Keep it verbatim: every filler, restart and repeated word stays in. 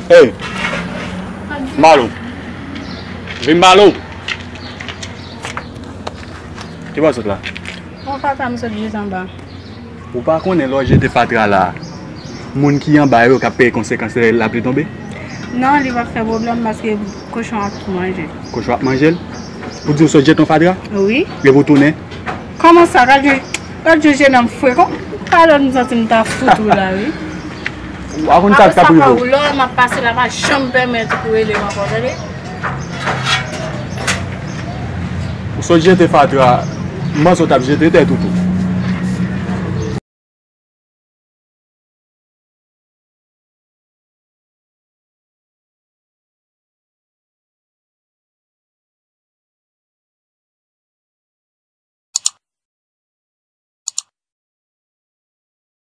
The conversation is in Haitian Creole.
Ey! M pale w. Vin m pale w. Ki bò w sot la? Bon, fatra m sot jis anba. Ou pa konnen lè w jete fatra la, moun ki anba yo k ap peye konsekans lè lapli tonbe? Non, li p ap fè pwoblèm paske kochon ap tou manje. Kochon ap manje l? Pou di w sot jete yon fatra? Wi. Epi w tounen? Kòman sa? Gad yon, gad yon jennonm frekan. Talè m santi m ta fout ou la, wi. Ou pa konn sa k ap rive w. Lè m ap pase la, pa janm pèmèt ou rele m ankò, tande? Ou sot jete fatra, m panse w t ap jete tèt ou tou.